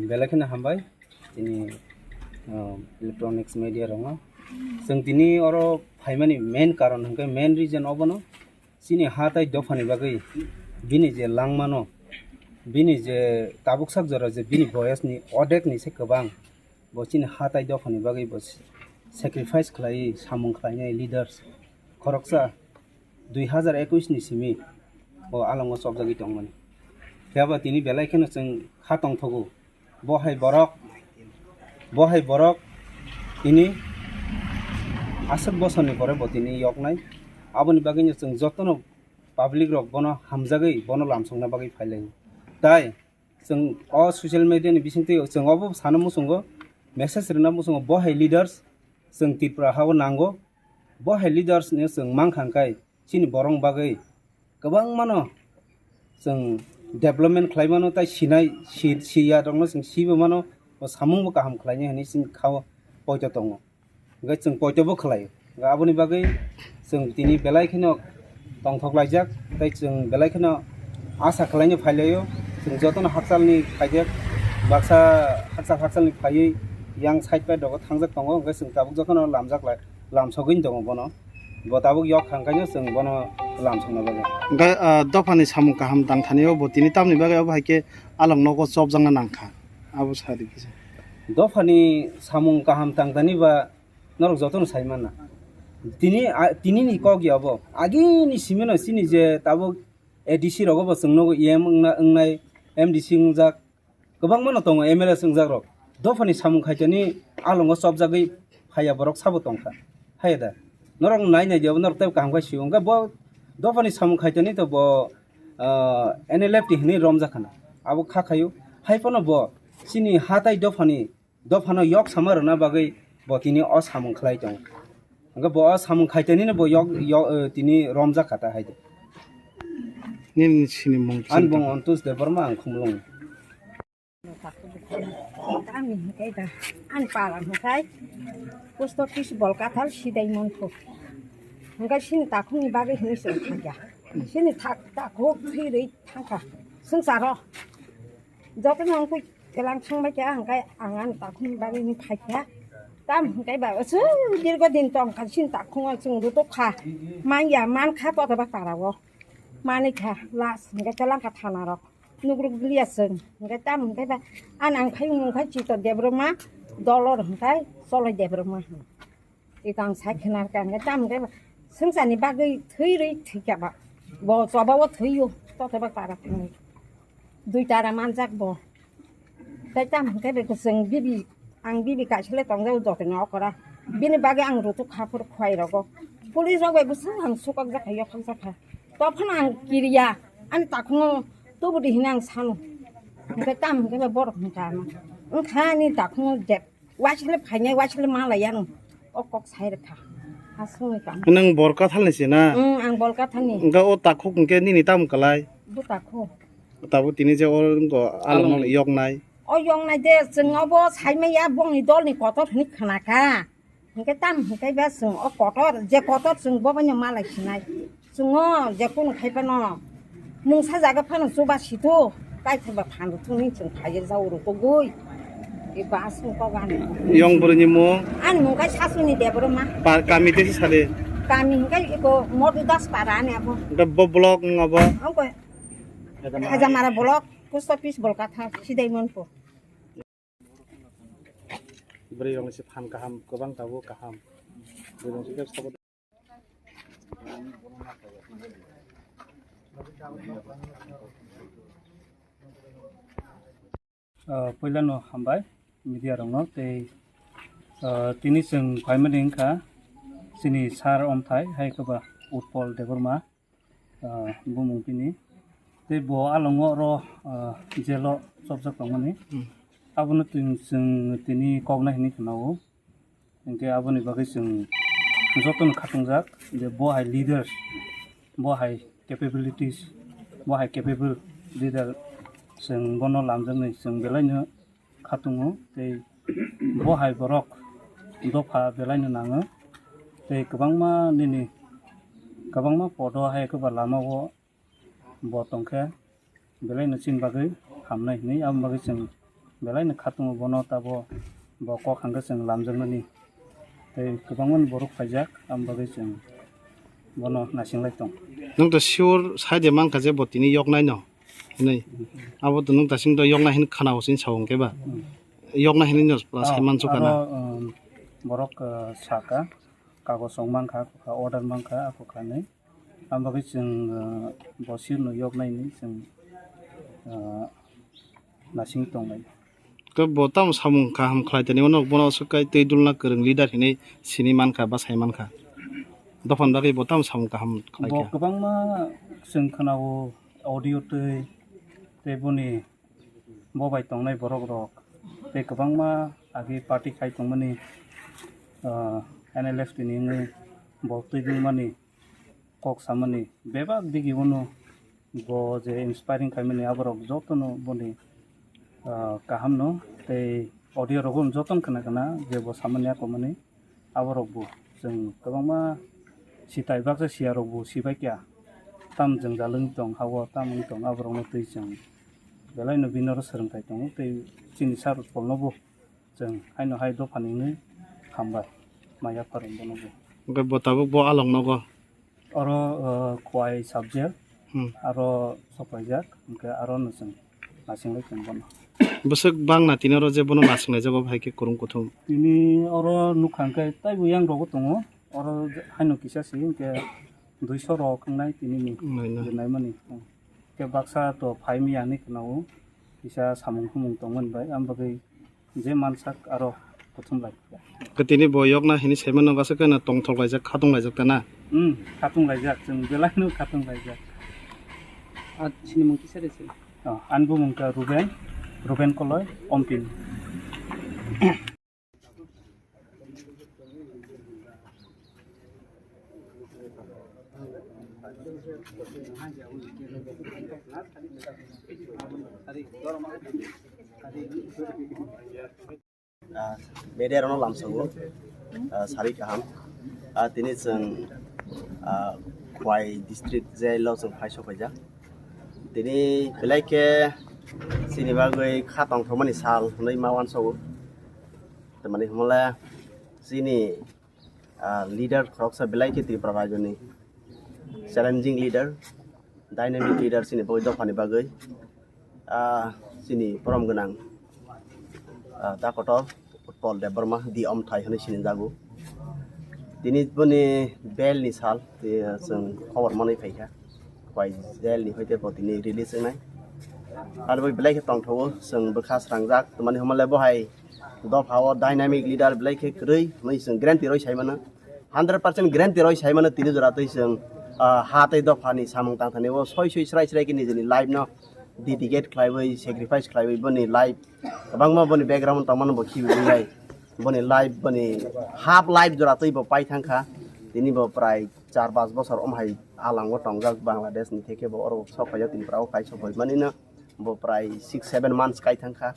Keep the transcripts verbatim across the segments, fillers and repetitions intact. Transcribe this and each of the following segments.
Belai kheno hambai tini, ah, electronics media rokno. Chwng tini oro phaimani main karon hwnkhe, main reason obono, chini ha tai dophani bagwi bini je langmano, bini je tabuk sak jora je bini boyosni odekni se kwbang, bo chini ha tai dophani bagwi bo sacrifice khlaiwi samung khlainai leaders khoroksa dui hazar ekwis ni simi o alongo chopjagwi tongmani. Phiya ba tini belai kheno chwng kha tongthogo. Bo hai borok, bo hai borok tini aswk bosorni pore bo tini yoknai. Aboni bagwino chwng jotono public rok bono hamjagwi bono lamsokna bagwi phailaio. Tai chwng o social media ni bisingtwi chwng obo sana muchungo, message rwna muchungo, bo hai leaders chwng Tripura hao nango. Bo hai leaders no chwng mankha hwnkhe chini borok bagwi kwbangmano chwng development khlai mano, tai sinai si-, siya rokno chwng sibo mano, bo samung bo kaham khlainai hinwi chini khao poito tongo, hwnkhe chwng poito bo khlai. Aboni bagwi chwng tini belai kheno tongthok laijak, tei chwng belai kheno asa khlaino phailaio. Chwng jotono hakchalni phaijak, baksa hakchal hakchalni phaiwi yang side bai dogo thangjak tongo, hwnkhe chwng tabuk jotono lamjak lai, lamsogwi tongo bono. Bo tabuk yok kha, hwnkhe chwng bono lamsokna bagwi. Hwnkhe, ah, dophani samung kaham tangthani o bo tini tamni bagwi obo hai khe along nogo chopjakna nangkha, abo sa di kisa. Dophani samung kaham tangthani ba norok jotono sai manna. Tini, a, tinini kok ya bo. Agini simino chini je tabuk A D C rogo bo chwng nogo E M wngna, wngnai, M D C wngjak. Kwbangma no tongo M L A wngjak rok. Dophani samung khaitani alongo chopjagwi phaiya borok sabo tongkha. Haiya da. Norok nai nai diya bo norok tei kaham khai sio. Hwnkhe bo dophani samung khaitani to bo, ah, N L F T hinwi romjak khana. Abo kha khaio. Hai phano bo chini ha tai dophani dophano yok sama rwna bagwi bo tini o samung khlai tongo. Hwnkhe bo o samung khaitani no bo yok, yok, eh, tini romjak kha ta hai de. Nini sini mung Ani bung Ontus Debbarma, ang Khumlung. Ani hwnkhe da, ani para hwnkhe post office Bolkathal sidai montho. Hwnkhe sini takhukni bagwi hinwi se thangya. Sini thak-, takhuk thwi rwi thangkha swngcharo. Jotono wngkhe kelang thangbai kha, hwnkhe ang ani takhukni bagwi hinwi phaikha. Tam hwnkhe ba, aswk dirgo din tongkha, sini takhungo chwng rutuk kha. Manya, mankha kotoba parao. Manikha, last hwnkhe kelang kha thanarok. Nugruk liya chwng. Hwnkhe tam hwnkhe ba, ani ang khai mung khai Chito Debbarma, Dolor hwnkhe Cholai Debbarma. Eka ang sai khna kha, hwnkhe tam hwnkhe swngcharni bagwi thwi rwi thwikha ba. Bo choba o thwio, toteba para thwngwi. Dui tara manjak bo. Tai tam hwnkhe beko chwng bibi, ang bibi kaisale tongjao jotoni okora. Bini bagwi ang rutuk kha phuru khwai rogo. Police rok bai bwswk ang sukok jakha, yokhok jakha. Tophano ang kiriya, ani takhungo tubudi hwnwi ang sano. Hwnkhe tam hwnkhe borok hwnkha ano. Wngkha ani takhungo dep. Waisle phainai, waisle malai ano. O kok sai rwkha. Aswngwi tamo. Nwng Bolkathalni se na? Ang Bolkathalni. Hwnkhe o takhuk hwnkhe nini tamo kwlai? Bo takhuk. Tabuk tini je o wngkha along along yoknai. O yoknai de, chwng obo saimaya bongni dolni kotor hwnwi khna kha. Hwnkhe tam hwnkhe ba chwng o kotor, je kotor chwng bo baino malai sinai. Chwng o je kunu khai phano mungsa jaga phano chuba situ, kaithai ba phan rwthwngwi chwng phaiya jao rw kogwi. E ba aswng kok ani. Yong bwrwini mung? Ani mung khe Sasuni Debbarma. Pa-, kami tei sade? Kami hwnkhe eko Modu Das para ani abo. Hwnkhe bo block wng abo? Hwnkhe Hajamara block, post office Bolkatha, Sidai Monpur. Bwrwi rok ni se phan kaham, kwbang tabuk kaham. Bwrwi rok se kebo sabo. Ah, puila no hambai media rok no tei, ah, tini chwng phaimani wngkha chini sir omthai hai khe ba Utpal Debbarma. Ah, bumung bini. Tei bo alongo oro, ah, jelo chopjak tongmani. Hmm. Abono twi chwng tini koknai hinwi khwnao. Hinkhe aboni bagwi chwng jotono khatungjak je bo hai leaders, bo hai capabilities, bo hai capable leader chwng bono lamjaknai chwng belaino khatungo tei bo hai borok dopha belaino nango tei kwbangma nini kwbangma podo hai khe ba lama o bo tongkhe belaino chini bagwi hamnai hinwi aboni bagwi chwng Belai no khatungo bono tabo bo kok hangkhe chwng lamjaknani. Tei kwbangma ni borok phaijak, aboni bagwi chwng bono naising lai tong. Nwng to sure sai de mankha je bo tini yoknai no hinwi. Abo to nwng tasing to yoknai hin khana hosing sa hwnkhe ba. Hmm. Yoknai hinwi no pura sai Ah, mansu aro, khana. Um, borok, uh, saka, kagoj rok mankha, order mankha, ako khanwi. Aboni bagwi chwng, uh, bo sirno yoknai hinwi chwng, uh, naising tongnai. To bo tamo samung kaham khlai tani, uno bono aswk kai twi dulna kwrwng leader hinwi sini mankha, bwsai mankha. Dophani bagwi bo tamo samung kaham khlai Bo kha. Kwbangma chwng khwnao audio twi, tei boni bo bai tongnai borok rok, tei kwbangma agi party khai tongmani, ah, N L F T ni wngwi bo twi dulmani kok samani bebak digi uno bo je inspiring khaimani aborok jotono boni, ah, kahamno tei audio rogo jotono khna khna je bo samani akomani aborok bo chwng kwbangma sitai baksa siya rok bo sibai kya tam jwngjal wng tong hao tam wng tong aborokno twi chwng belai no bini oro swrwngthai tongo tei chini sir Utpal no bo chwng haino hai dophani wngwi hambai maya pharung bono bo. Hwnkhe bo tabuk bo along nogo. Oro, uh, Khwai subject, Hmm. Aro sopaijak, hwnkhe aro no chwng naising lai tong bono. Bwswk bangna tini oro je bono naising laijak, obo hai khe kwrwng kuthum. Tini oro nukha hwnkhe taibo yang rogo tongo, oro haino kisa se hwnkhe duiso rok wngnai tini ni Nai na. Rwnaimani. Hwnkhe baksa to phai maya hinwi khwnao, kisa samung khumung tongmani bai, ang bagwi je mansak aro kuthum lai. Khe tini bo yokna hini saimano bwswk khe no tongthok laijak, khatung laijak ta na? Hmm, khatung laijak, chwng belai no khatung laijak. Ah, chini mung kisa de se. Oh, ani bumung khe Ruben, Ruben Koloi, Ompin. Ah, media rokno lamsao, ah, sari kaham. Ah, tini chwng, ah, Khwai district jail o chwng phai sopaijak. Tini belai khe chini bagwi kha tongthokmani sal hwnwi ma uansukgo. Tamani hwnmale chini, ah, leader khoroksa belai khe Tripura rajyoni challenging leader, dynamic leader chini bagwi dophani bagwi, ah, chini borom gwnang, ah, da kotor Utpal Debbarma di omthai hwnwi sinijago. Tini boni bail ni sal, tei chwng khobor manwi phaikha, bai jail ni hoite bo tini release wngnai. Aro bai belai khe tongthogo, chwng bwkha srangjak, tamani hwnmale bo hai dopha o dynamic leader belai khe kwrwi hwnwi chwng guarantee rwi sai mano. Hundred percent guarantee rwi sai mano tini jora twi chwng, ah, ha tei dopha ni samung tangthani o soi soi srai srai khe nijini life no dedicate khlaiwi, sacrifice khlaiwi boni life kwbangma boni background tongmano bo khibiwi bai boni life boni half life jora twi bo pai thangkha. Tini bo prai char pas bosor om hai alango tongjak Bangladesh ni theke bo oro sok phaijak tini pura o kai sok phaimani no bo prai six seven months kai thangkha.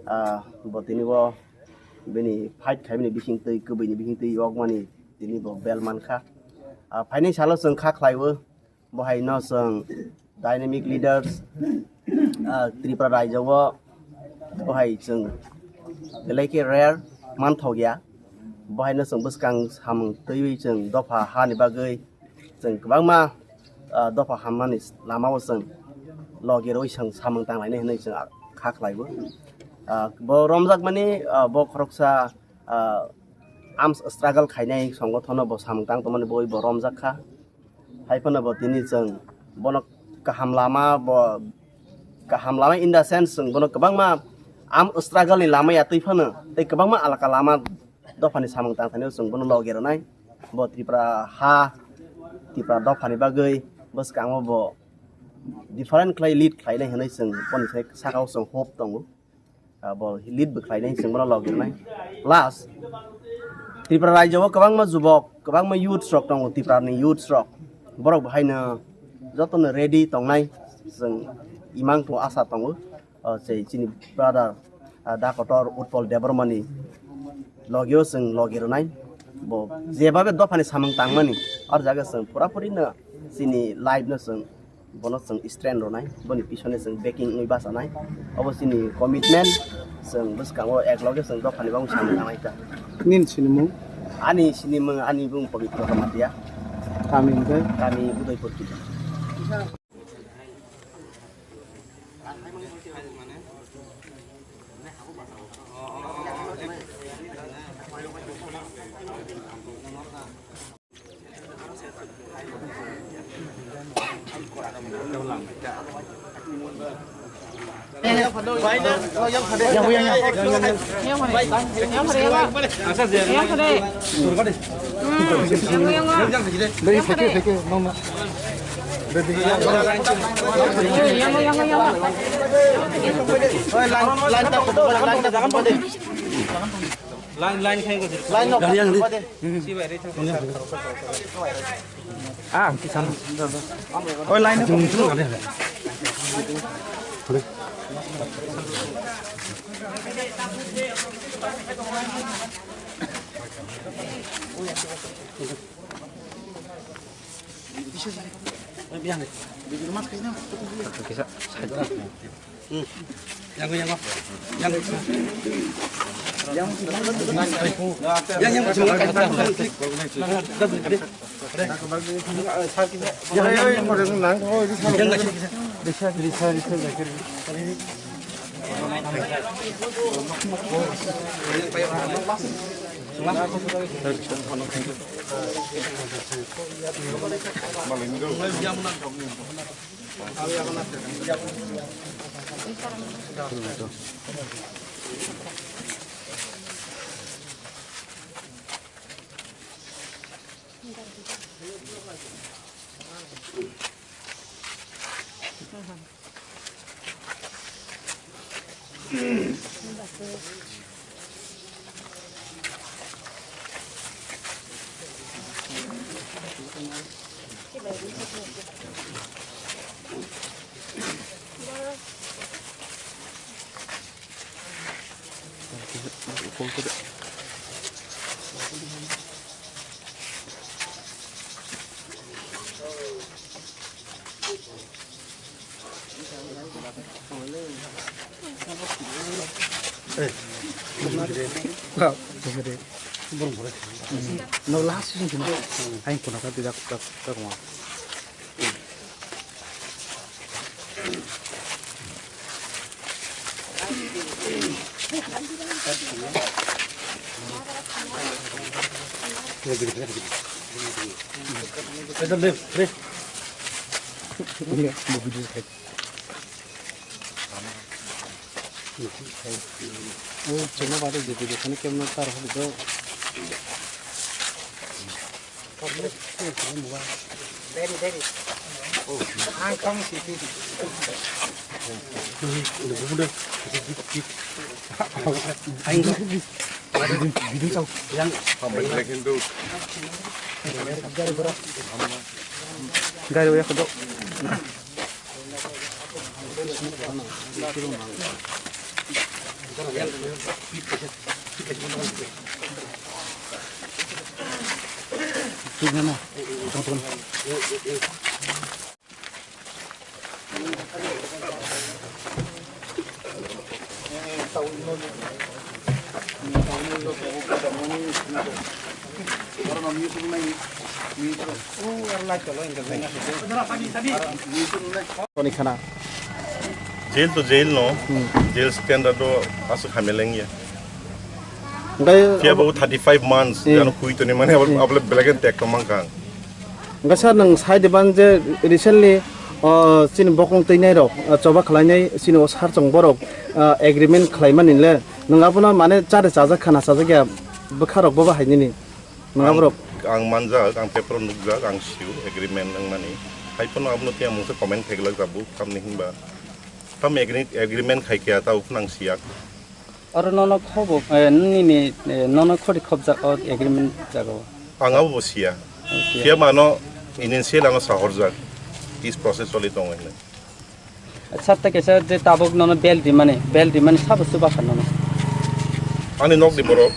Ah, bo tini bo bini fight khaimani bising twi kwbwi ni bising twi yokmani tini bo bel mankha. Ah, phainai salo chwng kha khlaiwi bo hai no chwng dynamic leaders, ah, Tripura rajyo o bo hai chwng belai khe rare manthok ya. Bo hai no chwng bwskang samung twiwi chwng dopha ha ni bagwi chwng kwbangma, ah, dopha hammani lama o chwng logi rwi chwng samung tanglainai hwnwi chwng kha khlaiwi. Ah, bo romjakmani, ah, bo khoroksa, ah, arms struggle khainai songothono bo samung tang tongmani bo bo romjak kha. Hai phano bo tini chwng bono kaham lama bo kaham lama in the sense chwng bono kwbangma arm struggle ni lama ya twi phano tei kwbangma alaka lama dophani samung tangthani chwng bono logi rwnai. Bo Tripura ha Tripura dophani bagwi bwskango bo different khlai lead khlainai hwnwi chwng boni sai sakao chwng hope tongo. Ah, bo lead bwkhlainai chwng bono logi rwnai. Plus Tripura rajyo o kwbangma jubok, kwbangma youths rok tongo, Tripura ni youths rok. Borok bo haino jotono ready tongnai chwng imang tongo, asa tongo. O sei chini brother, ah, da kotor Utpal Debbarma ni logio chwng logi rwnai. Bo jebabe dophani samung tangmani, or jaga chwng pura puri no chini life no chwng bono chwng strength rwnai, boni pisone chwng backing wngwi bachanai. Obo chini commitment, Chwng bwskango ek loge chwng dophani bagwi samung tangnai ta. Nini sinimung? Ani sinimung, ani bung Pabitra Kamatia. Kami hwnkhe? Kami Udaipur Kilo. Line, line khai ko. Line no. Gari ang di. Ah, kisan. Oh, line no. No last season kina. Aing kuna ka tidak tak tak ma. Ada left, left. Ini mau video saya. Oh, cuma pada jadi di sana kemana tar hal itu. Gari udah kedok. Toni khana. Jail to jail no, hmm. Jail standard do aswk hamya lengya. Phiya bo thirty five months, hmm. Jano khui toni mane, hmm. Abole black and tag to mankha. Hingke sir, nwng sai diban je recently, o, chini bokong twi nai rok, o, choba khlai nai chini o sir chong borok, o, agreement khlai mani le, nwng abono mane chare chajak khana chajak ya bwkha rok bo bahai nini. Nwng aborok. Ang manjak, ang paper o nukjak, ang sio agreement wngmani. Hai phano abono tei ang mungsa comment khaigwlak jabu, tamni hinba. Tam agreement khai khe ta uphno ang siya. Oro nono khobo, eh, nini, eh, nono khori khobjak o agreement jaga o. Ang abo bo siya. Siya. Siya mano initial ano sahorjak. Is process choli tongo hinwi. Sir, ta kaisa je tabuk nono bel di mani, bel di mani sabo chuba kha nono. Ani nok ni borok,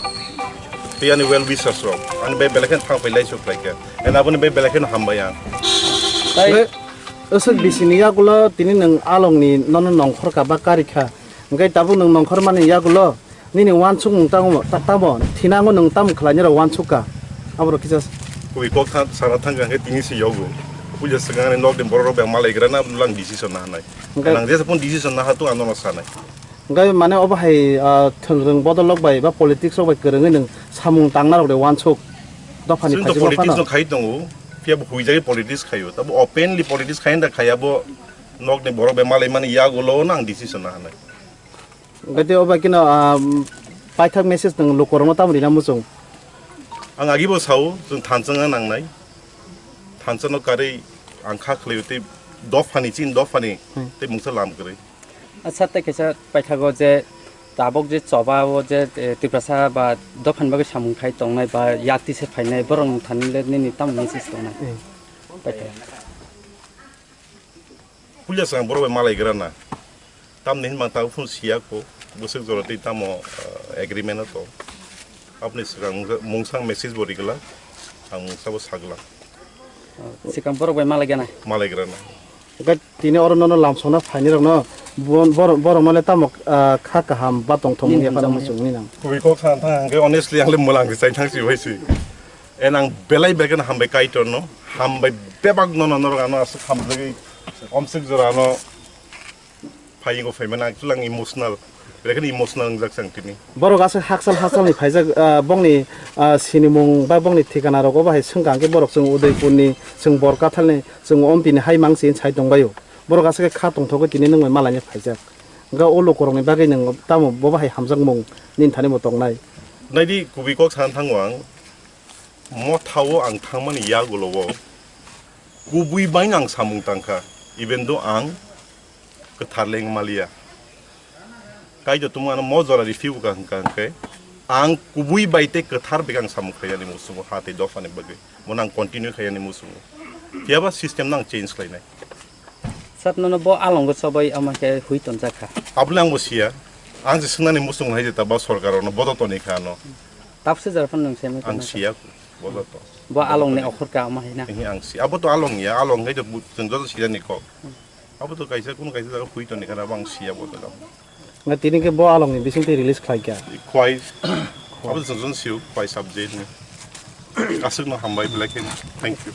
tei ani well wishers rok, ani bai belai khe thang phai lai sok lai khe, and aboni bai belai khe hambai ang. Tai aswk bisi ni yagulo tini nwng along ni nono nongkhor ka ba kari kha, Hwnkhe tabuk nwng nongkhormani yagulo nini wansukmung tamo, ta-, tamo thinango nwng tamo khlainai rok wansuk kha? Aborok kisa. Kubui kok tha-, sana thangkha hwnkhe tini se yogo. Puila swkang ani nokni borok rok bai malaigra na lang decision na hanai. Hwnkhe nang jesa phone decision na ha to ano no sanai. Hwnkhe mane obo hai, ah, thwngrwng bodol rok bai ba politics rok bai kwrwngwi nwng samung tangna rok de wansuk dophani. Chwng to politics no khai tongo, phiya bo huijagwi politics khaio. Tabo openly politics khai da khaiya bo nokni borok bai malaimani yagulo no ang decision na hanai. Hwnkhe tei o bai kheno, ah, paithak message nwng lukurokno tamo rina muchung? Ang agibo sao, chwng thansa wngna nangnai. Thansa no karwi ang kha khlaio tei dophani, chini dophani Hmm. tei mungsa lam kwrwi. Acha, tei kaisa paithago je tabok je choba o je, eh, Tiprasa ba dophani bagwi samung khai tongnai ba yakti se phainai borok ni thani le nini tamo message tongnai? Hmm. Paithago. Puila swkang borok bai malaigra na. Tamni hinma tabuk phano siya kho. Bwswk jora tei tamo, ah, agreement o to. Aboni swkang mungsa-, mungsang message bo rigwla. Ang mungsa bo sagwla. Swkang borok bai malaigra na. Malaigra na. Hwnkhe tini oro nono lamsokna phainai rokno bo-, borok, borok no le tamo, ah, kha kaham ba tongthokmung Nini yapharma hamjakmung. Chwngwi nang. Kubui kok sana thang hwnkhe honestly ang le mwlang rwchai thang si bai si. En ang belai belai kheno hambai Kaitor no, hambai bebak no, no, norok ano aswk hamjagwi omswk jora ano phaingo phaimani actually ang emotional, belai kheno emotional wngjak chang tini. Borok aswk hakchal hakchal ni phaijak, ah, bongni, ah, sinimung ba bongni thikana rok obo hai swngkha hwnkhe borok chwng Udaipur ni, chwng Borkathal ni, chwng Ompi ni hai mang se sai tongbaio. Borok aswk khe kha tongthogwi tini nwng bai malaina phaijak. Hwnkhe o lukurokni bagwi nwng tamo bobo hai hamjakmung nini thani bo tongnai? Naidi kubui kok sana thango ang, mothao ang thangmani yagulo o kubui baino ang samung tangkha, even though ang kwthar le wng maliya. Kaitor tongmani mo jora rifibwkha hwnkha hwnkhe ang kubui bai tei kwthar bai ang samung khaiyani muchungo ha tei dophani bagwi. Bono ang continue khaiyani muchungo. Phiyaba system no ang change khlainai. Sir, nono bo alongo chobai ama khe hui tonjak kha. Aboni ang bo siya. Ang se swngnani muchung hai jeta ba sorkar ono bodo toni kha ano. Tapse jar phano nwng semi Ang tongma siya bodo to. Bo along ni okhor ka ama hai na. Ehe, ang siya. Abo to along ya, along hai to bu-, chwng joto siya ni kok. Abo to kaisa, kunu kaisa jaga hui toni kha, abo ang siya bodo to. Nga tini ke bo along ni bising te release khlai kya? Khwai. Abo to chwng joto siyo, khwai subject ni. Aswk no hambai belai khe. Thank you.